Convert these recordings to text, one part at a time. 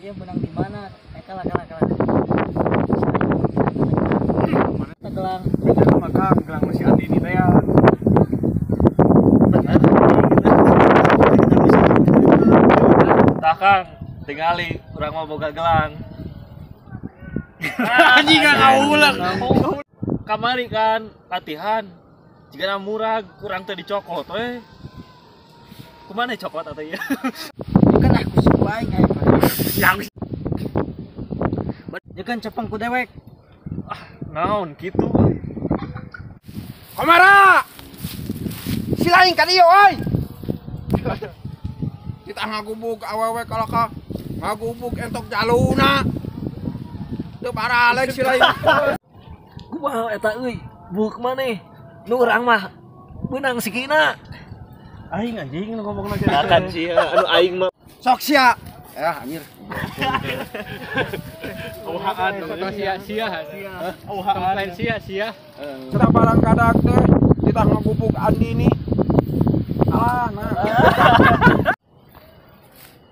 Iya benang di mana? Kalah kalah kalah. Mana gelang? Bicara maka gelang masih Andini teh ya. Tah Kang, tingali urang mah boga gelang. Anjing ngaulang. Kamari kan latihan. Jigana murag kurang teh dicokot we. Kumaha cokot atuh ieu? Kan aku suku aing aing. Yang ya kan cepeng ku dewek. Ah, naon kitu. Komara. Si lain ka dieu euy. Kita ngagubuk awewe kalaka ngagubuk entok jaluna. Teu baralek si lain. Kumaha eta euy? Buuk maneh? Nu urang mah beunang sikina. Aing anjing nu ngomongna ge. Akan sia anu aing mah. Sok sia. Ya anjir. Auhaan sia-sia. Auhaan lain sia-sia. Kita barang kadak teh kita ngagubuk Andini. Alah nah.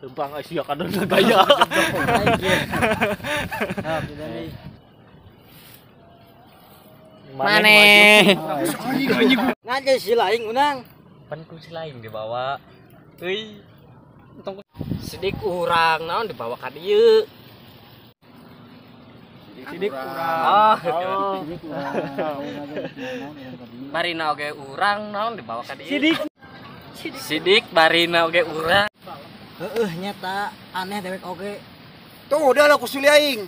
Lempang sia kadon gaya. Maneh. Ngaje si lain unang. Pan ku si lain dibawa. Euy. Sidik urang naon dibawa ka dieu. Sidik urang. Ah, sidik urang. Barina oge urang naon dibawa ka dieu. Sidik. Sidik barina oge urang. Heueuh nyata aneh dewek oge. Tuh udah lah ku si aing.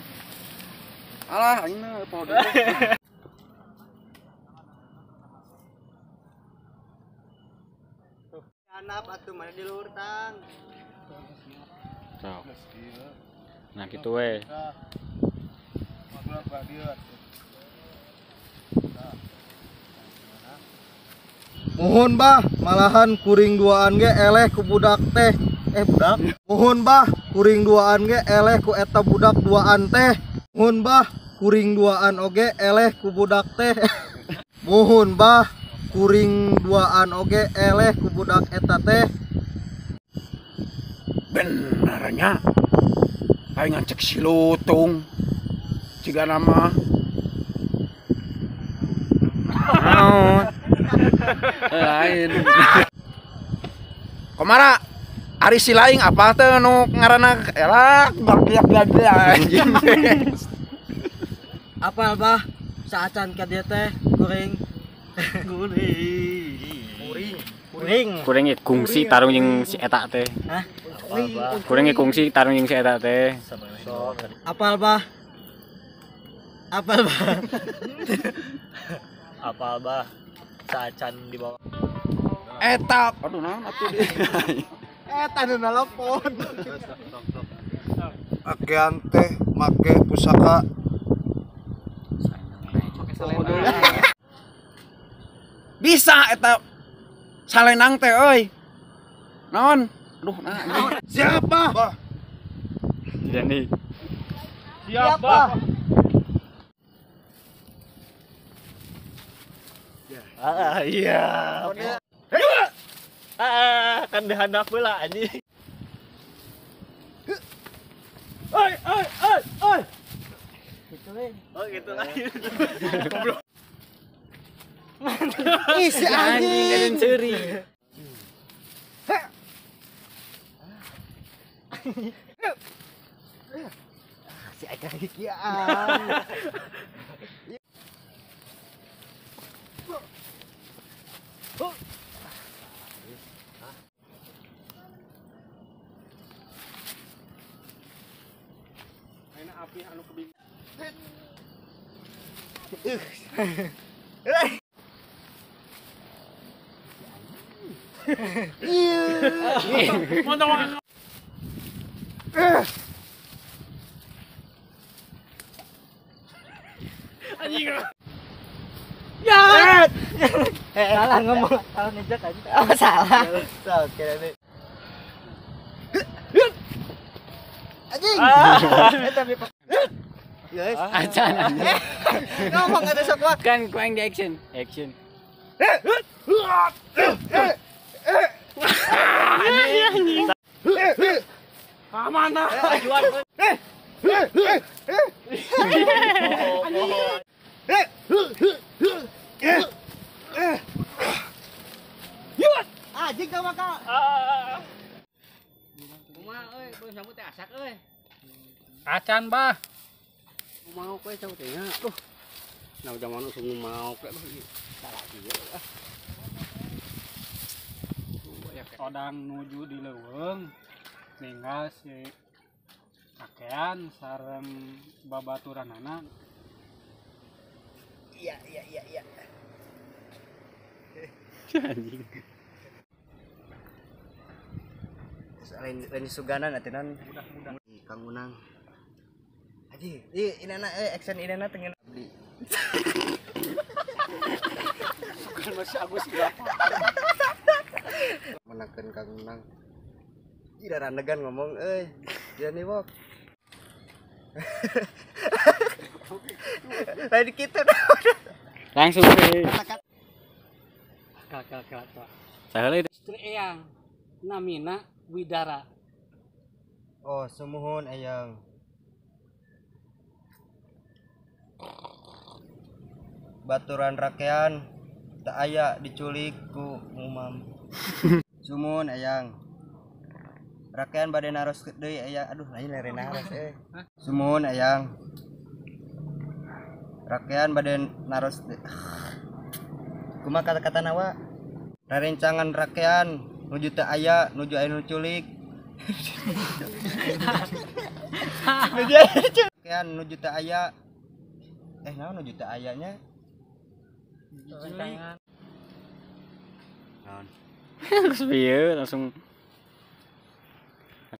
Alah aing mah poho. Anap atuh mana di luhur tang. Sok. Nah gitu we. Mohon bah, malahan kuring duaan ge eleh ku budak teh. Budak. Mohon bah, kuring duaan ge eleh ku eta budak duaan teh. Mohon bah, kuring duaan oge eleh ku budak teh. Mohon bah, kuring duaan oge eleh ku budak eta teh. Benernya aing ngancek si lutung jiga nama naon lain Komara ari si lain apa teh nu ngaranna elak blak-blak anjing. Apal bah saacan ka dieu teh kuring kuring kuring kuring kungsi tarung jeung si eta teh. Hah? Kuring kungsi tarung jeung si eta teh. Apal bah. Apal bah. Apal bah. Saacan dibawa. Eta, aduh naon atuh deui. Eta nu nelpon. Akean teh make pusaka. Bisa eta salenang teh euy. Naon? Aduh, nah. Siapa? Bah. Jadi. Siapa? Ah, iya. Ah, kan dihandap heula anjing. Oi, oi, oi, oi. Gitu we. Oh, gitu lagi. Goblok. Ih, si anjing ceuri. Si Eka kikian. Aina api anu kebing. Anjing. Ya. Salah ngomong, salah ngejek aja. Oh, salah. Salah kira. Anjing. Tapi yes. Acan anjing. Ngomong ada sok wak. Kan ku aing di action. Action. Ka mana? Anjing ka maka. Kumaha euy, beuh sambut teh asak euy. Acan bah. Mau kowe cau teh nya. Duh. Nah zaman usum mau kowe salah ieu ah. Odang nuju di leuweung ninggal si kakean sareng babaturanana. Iya. Anjing. Lain suganan atuh non. Budak-budak. Kang Unang. Aji, ieu inana action inana teu ngeunah abdi. Sugan masih Agus ieu. Menakeun Kang Unang. Ih ranegan ngomong euy. Dia nih wok. Lain kitu. Langsung we. Kal. Saheula Istri eyang namina Widara. Oh, sumuhun eyang. Baturan rakean tak aya diculik ku ngumam. Sumuhun eyang. Rakean bade naros deui eyang. Aduh, lain lere naros euy. Sumuhun eyang. Rakean bade naros deui. Kumaha kata-kata nawa? Rarencangan rakean nuju teu aya, nuju aya nu culik. Nuju aya nu culik. Rakean nuju teu aya. Naon nuju teu aya nya? Naon? Geus bieu langsung.